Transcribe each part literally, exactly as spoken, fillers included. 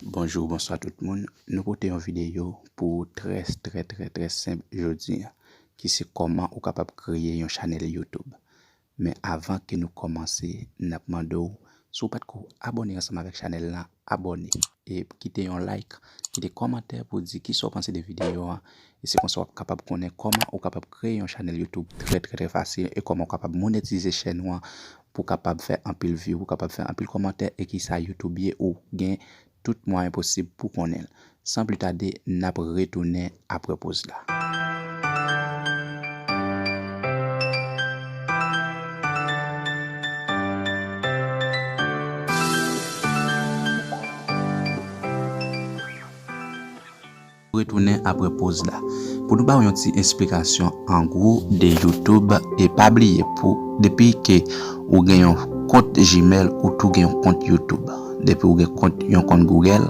Bonjou, bonswa tout moun. Nou pote yon videyo pou trè, trè, trè, trè senp jodi a, ki se kòman ou kapab kreye yon chanèl YouTube. Men avan ke nou kòmanse, n ap mande w, si w pa t ko abòne ansanm avèk chanèl la, abòne. E kite yon like, kite kòmantè pou di kisa w panse de videyo a. E se konsa w ap kapab konnen kòman ou kapab kreye yon chanèl YouTube trè, trè, trè fasil e kòman w kapab monetize chèn ou an pou w kapab fè anpil view, pou w kapab fè anpil kòmantè e kisa YouTube ye ou gen tout mwayen posib pou konnen l. San pli tade, n ap retounen apre poz la. Retounen apre poz la. Pou nou ba w yon ti esplikasyon an gwo de YouTube, e pa bliye pou depi ke ou gen yon kont Gmail, ou tou gen yon kont YouTube. Depi ou gen kont, yon kont Google,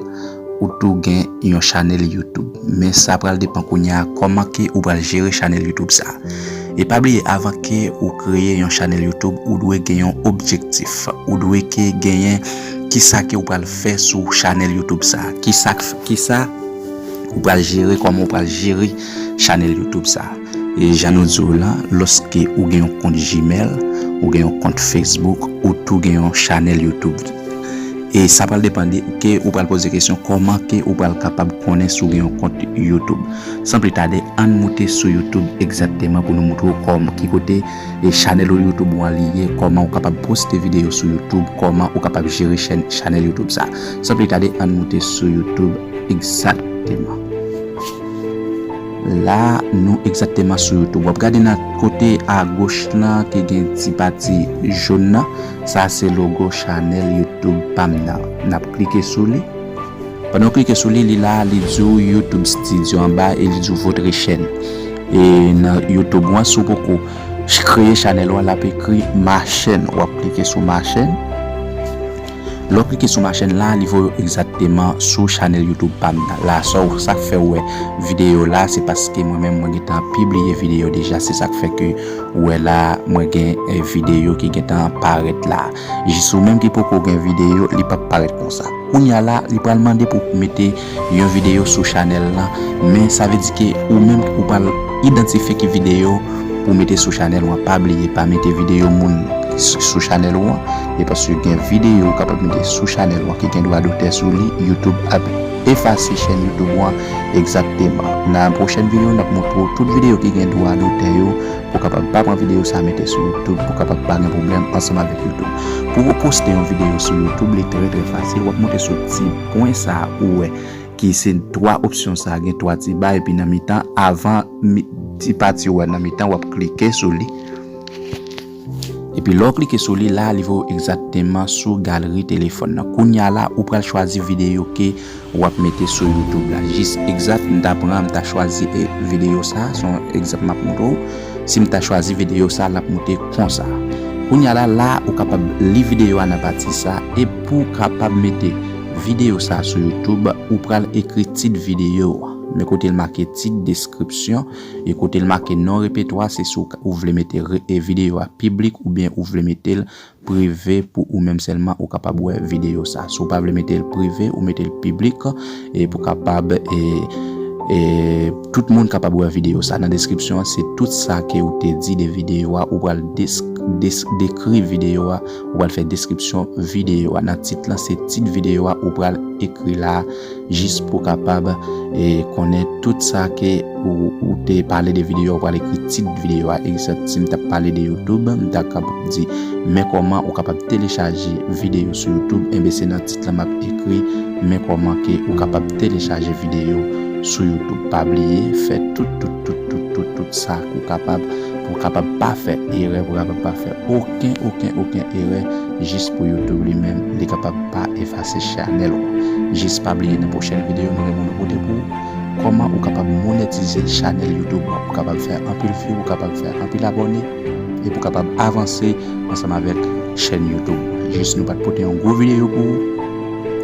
ou tou gen yon chanèl YouTube. Men sa pral depann kounye a kòman ke ou pral jere chanèl YouTube sa. E pa bliye, avan ke ou kreye yon chanèl YouTube, ou dwe gen yon objektif. Ou dwe ke genyen kisa ke ou pral fè sou chanèl YouTube sa. Kisa, kisa ou pral jere, kòman ou pral jere chanèl YouTube sa. E jan nou di w la, lòske ou gen yon kont Gmail, ou gen yon kont Facebook, ou tou gen yon chanèl YouTube. E sa pral depande ke ou pral poze kesyon kòman ke ou pral kapab konnen si w gen yon kont YouTube. San pli tade, ann moute sou YouTube egzakteman pou nou moutre w kòm ki kote e chanèl ou YouTube ou an li ye, kòman ou kapab poste videyo sou YouTube, kòman ou kapab jere chèn, chanèl YouTube sa. San pli tade, ann moute sou YouTube egzakteman. La, nou egzakteman sou YouTube. W ap gade nan kote agoch lan ke gen ti pati jòn nan. Sa se logo chanèl YouTube pa m nan. N ap klike sou li. Pandan w klike sou li, li la, li di w YouTube Studio anba e li di w votre chaîne. E nan YouTube ou an, si w poko kreye chanèl ou an, l ap ekri ma chaîne. W ap klike sou ma chaîne. Lè w klike sou ma chaîne la, li voye w egzakteman sou chanèl YouTube pa m nan. La, sa w, sa k fè w wè videyo la, se paske mwen menm, mwen gentan pibliye videyo deja. Se sa k fè ke w wè la, mwen gen, eh, videyo ki gentan parèt la. Jis ou menm ki poko gen videyo, li p ap parèt konsa. Kounye a la, li pral mande pou w mete yon videyo sou chanèl lan, men sa vle di ke ou menm ou pral idantifye ki videyo pou w mete sou chanèl ou an. Pa bliye, pa mete videyo moun s-, sou chanèl ou an, e paske gen videyo ou kapab mete sou chanèl ou an ki gen dwa dotè sou li, YouTube ap efase chèn YouTube ou an egzakteman. Nan pwochèn videyo, n ap montre w tout videyo ki gen dwa dotè yo, pou w kapab pa pran videyo sa a mete sou YouTube, pou w kapab pa gen pwoblèm ansanm avèk YouTube. Pou w poste yon videyo sou YouTube, li trè, trè fasil. W ap monte sou ti pwen sa a ou wè ki se twa opsyon sa a, gen twa ti ba, epi nan mitan, avan mi-, ti pati ou wè nan mitan, w ap klike sou li. Epi lè w klike sou li la, li voye w egzakteman sou galri telefòn nan. Kounye a la, ou pral chwazi videyo ke w ap mete sou YouTube la. Jis egzat, m ta pran, m ta chwazi, e, videyo sa, se yon egzanp m ap montre w. Si m ta chwazi videyo sa, l ap monte konsa. Kounye a la, la, ou kapab li videyo a nan pati sa, e pou w kapab mete videyo sa sou YouTube, ou pral ekri tit videyo a. Men kote l make tit, deskripsyon, e kote l make non repetwa, se si w ka, ou vle mete re-, e videyo a piblik oubyen ou vle mete l prive pou ou menm sèlman ou kapab wè videyo sa. Si w pa vle mete l prive, ou mete l piblik, e pou kapab, e, e, tout moun kapab wè videyo sa. Nan deskripsyon an, se tout sa ke ou te di de videyo a, ou pral des-, des-, dekri videyo a, ou pral fè deskripsyon videyo a. Nan tit lan, se tit videyo a, ou pral ekri la, jis pou kapab, e, konnen tout sa ke ou, ou te pale de videyo a, ou pral ekri tit videyo a. Egzanp, si m t ap pale de YouTube, m ta kapab di, men kòman ou kapab telechaje videyo sou YouTube. Enben, se nan tit lan m ap ekri, men kòman ke ou kapab telechaje videyo sou YouTube. Pa bliye, fè tout, tout, tout, tout, tout, tout sa ke w kapab, pou w kapab pa fè erè, pou w kapab pa fè okenn, okenn, okenn erè, jis pou YouTube li menm, li kapab pa efase chanèl ou. Jis pa bliye, nan pwochèn videyo, nou gen pou nou pote pou ou kòman ou kapab monetize chanèl YouTube ou, pou w kapab fè anpil view, pou w kapab fè anpil abòne, e pou w kapab avanse ansanm avèk chèn YouTube ou. Jis nou pa t pote yon gwo videyo pou ou.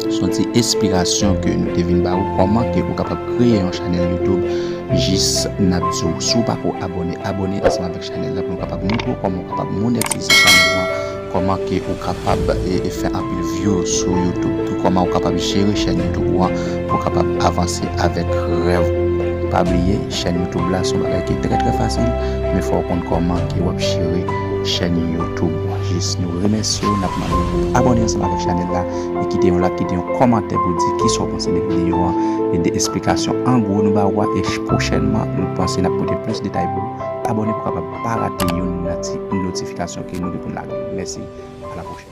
Se yon ti esplikasyon ke nou te vin ba ou, kòman ke ou kapab kreye yon chanèl YouTube. Jis n ap di w, si w pa ko abòne, abòne ansanm avèk chanèl la pou nou kapab montre w kòman ou kapab monetize chanèl ou an, kòman ke ou kapab, e, e fè anpil view sou YouTube tou. kòman ou kapab jere chèn YouTube ou an pou w kapab avanse avèk rèv ou. Pa bliye, chèn YouTube la se yon bagay ki trè trè fasil, men fò w konn kòman ke w ap jere chèn YouTube ou an. Jis nou remèsye w, n ap mande w pou abòne ansanm avèk chanèl la e kite yon like, kite yon kòmantè pou di kisa w panse de videyo an e de esplikasyon an gwo nou ba ou a. E pwochènman, nou panse n ap pote plis detay pou ou. Abòne pou w kapab pa rate youn nan ti notifikasyon ke nou gen pou n lage. Mèsi, a la pwochèn.